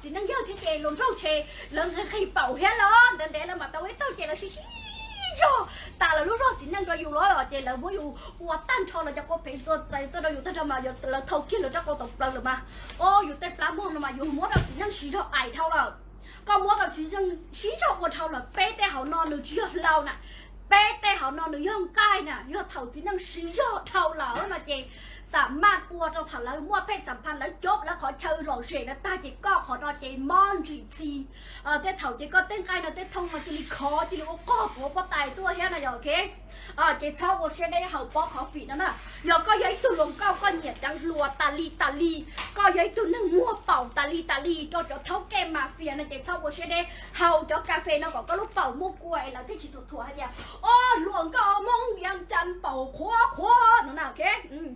txiv neej yawg thiab ces luag nraug ces lawv nqhis nqhis paum thiab los ntev ntev lawv mam tau ib tug ces lawv siv siv zog tas lawv lub zog txiv neej rau yus los ces lawv muab yus ua tag nrho lawv cov kua phev txua txaiv tuaj rau yus tag nrho mas lawv thau kiag lawv rab qau tawm plaws lawm mas, o, yus tej plab muag no mas yus muab rau txiv neej siv zog aim dhau lawm. Koj muab rau txiv neej siv zog ua dhau lawm, peb tej hauv no nws tsis yog hlau na, peb tej hauv no nws yog nqaij na, yog thaum txiv neej siv zog dhau lawm no ces xam maj ua rau thaum lawv muaj pheej xam phaj lawv cov lawv qhov chaw lom zem lawv tag ces koj qhov no ces mob ntsim txhi. Tej thaum ces koj tej nqaij no tej thooj no cia li khov cia li ua qog puav pob tais tuaj thiab no yog ok. Ces txhob ua siab deb haus pob khov fim no na. Yog koj yog ib tug hluas nkauj koj nyiam deev hluas tas li tas li, koj yog ib tug neeg muag paum tas li tas li rau cov thaub kej mas fias no ces txhob ua siab deb haus cov kas fes no kom koj lub paum muaj kua es lawv thiaj tsis thuam thuam hais tias, o, hluas nkauj Hmoob Vias Cas paum qhuav qhuav no na ok.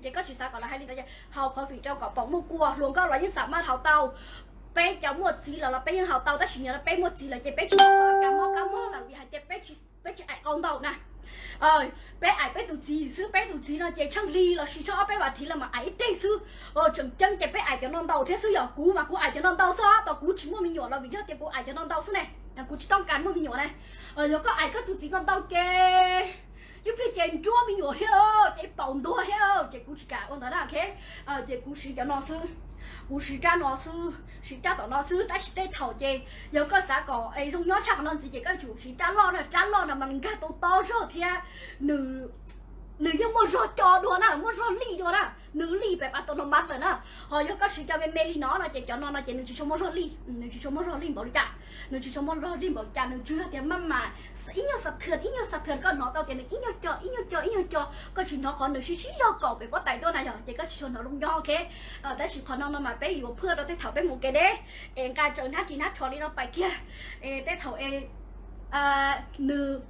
Ces koj tsis xav kom lawv hais li ntawd, haus khov fim rau kom paum muaj kua, hluas nkauj los yeej xam maj haus tau. Peb cov muaj txiv los los peb yeej haus tau tab sis yog peb muaj txiv lawm ces peb tsis kam mob kab mob lawm vim hais tias peb tsis aim qau ntau na. Peb aim peb tus txiv xwb, peb tus txiv no ces tsheej li los sis tsheej ob peb vas thiv los mas aim ib teg xwb. Tseem ceeb ces peb aim cov no ntau thiab xwb, yog kuv mas kuv aim cov no ntau xwb, tos kuv tsis muaj me nyuam los vim yog tias kuv aim cov no ntau xwb ne, kuv tsis tau kam muaj me nyuam ne. Yog koj aim koj tus txiv ntau ntau ces ib pliag ces nruab me nyuam thiab ces paum ntuag thiab ces kuv tsis kam ua ntawd na ok. Ces kuv siv cov no xwb, kuv siv rab no xwb, siv rab tom no xwb tab sis tej thaum ces yog koj xav kom zoo nyob tshaj qhov no ntxiv ces koj tsum siv rab loj na, rab loj no mas nws nkag tau tob zog thiab nws yeej muaj zog co dua na, muaj zog lij dua na, nws lij pem pas tau no mas lawm na. Ho yog koj siv cov me me li no no ces cov no no ces nws tsis tshua muaj zog lij, nws tsis tshua muaj zog lij npaum li cas, nws tsis tshua muaj zog lij npaum li cas, nws tsuas yog tias maj mam ib nyuag xav thwm ib nyuag xav thwm koj hnov tau tias nws ib nyuag co ib nyuag co ib nyuag co, koj tsis hnov qhov nws sib sib zog kaum pem pob tais tuaj na yog ces koj tsis tshua hnov zoo nyob ok. Tab sis qhov no no mas peb yuav phwj rau tej thaum peb mus kev deb es nqa tsaws hnab ris hnab tsho li no pais kiag es tej thaum es nws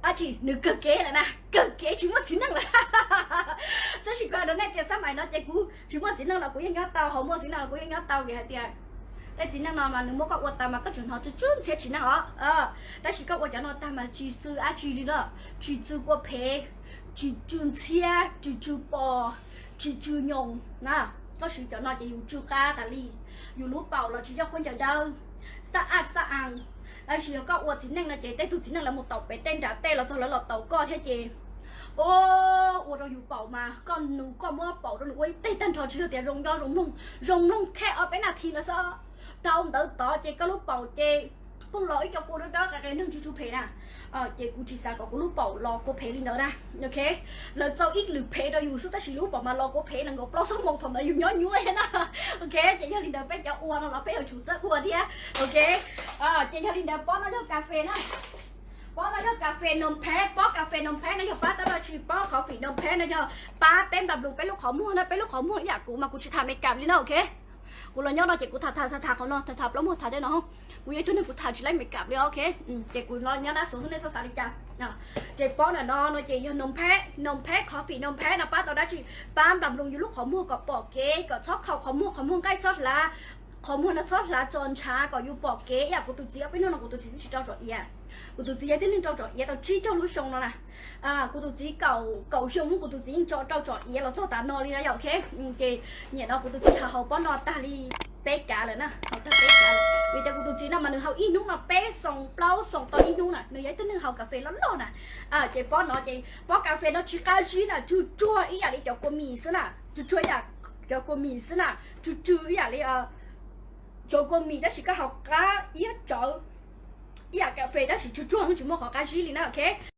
dab tsi nws kawg kev lawm na, kawg kev tsis muaj txiv neej lawm. Tab sis kuv hais rau nej tias xab mais no ces kuv tsis muaj txiv neej los kuv yeej nyob tau, ho muaj txiv neej los kuv yeej nyob tau vim hais tias tej txiv neej no mas nws muab koj ua tas mas koj tseem hnov tsw tsw ntxhiab txiv neej os. Tab sis koj ua cov no tag mas tsis tsw dab tsi li na, tsis tsw kua phev, tsis tsw ntxhiab, tsis tsw pos, tsis tsw nyoos na. Koj siv cov no ces yus tsw qab tas li, yus lub paum los tsis yog khaub ncaws dawb, xab aj xab aa. Tab sis yog koj ua txiv neej no ces tej tug txiv neej lawv mus taus pem tej nram tej los txog lawv los taus koj thiab ces ua rau yus paum mas koj nws koj muab paum rau nws ua ib teg tag nrho tsis yog tias zoo nyob zoo mloog, zoo mloog khej ob peb nas this no xwb. Dhau ntawd tod ces koj lub paum ces pheej los ib co kua dawb dawb qe qe neeg tsw tsw phem na. Ces kuv tsis xav kom kuv lub paum los kua phem li ntawd na. Ok, lawv txaus ib lwm phem rau yus xwb tab sis lub paum mas los kua phem nees nkaum plaub xuab moos thaum ntawd yus nyob nyuaj na. Ok, ces yog li ntawd peb cov ua no los peb yuav tsum txawj ua thiab. Ok, ces yog li ntawd pob no yog kas fes na. Pob no yog kas fes Noo Phab, pob kas fes Noo Phab no yog pab tau dab tsi? Pob khov fim Noo Phab no yog pab peb nplas nploos peb lub qhov muag na, peb lub qhov muag ib yam kuv mas kuv tsis tham makeup li na ok. Kuv los nyob no ces kuv tham tham tham qhov no, tham tham plaub muag tham tej no. Kuv yog ib tug neeg kuv tham tsis laib makeup li ok. Ces kuv los nyob dab xus xwb nej txhob xav li cas. Ces pob ntawm no no ces yog Noo Phab, Noo Phab khov fim Noo Phab no pab tau dab tsi? Pab nplas nploos yus lub qhov muag kom pom kev, kom txhob khaum qhov muag, qhov muag nqaij txhob hlav, qhov muag no txhob hlav txos ntshav kom yus pom kev. Ib yam kuv tus txiv ob peb hnub no kuv tus txiv twb tsis rau tsom iav. Kuv tus txiv yog tib neeg rau tsom iav tau tsib caug lub xyoo no na. Kuv tus txiv kaum, kaum xyoo kuv tus txiv yeej tso rau tsom iav los txog tav no li na yom ok. Ces nim no kuv tus txiv haus pob no tag li peb kav lawm na, haus tag peb kav lawm vim tias kuv tus txiv no mas nws haus ib hnub no peb xoo plaub xoo tau ib hnub na, nws yog ib tug neeg haus kas fes loj loj na. Ces pob no ces pob kas fes no tsis qab zib na, tsw tsuag ib yam li cov kua mis xwb na, tsw tsuag ib yam cov kua mis xwb na, tsw tsw ib yam li cov kua mis tab sis koj haus qab iab tsawv ib yam kas fes tab sis tsw tsuag tsis muaj qhov qab zib li na ok.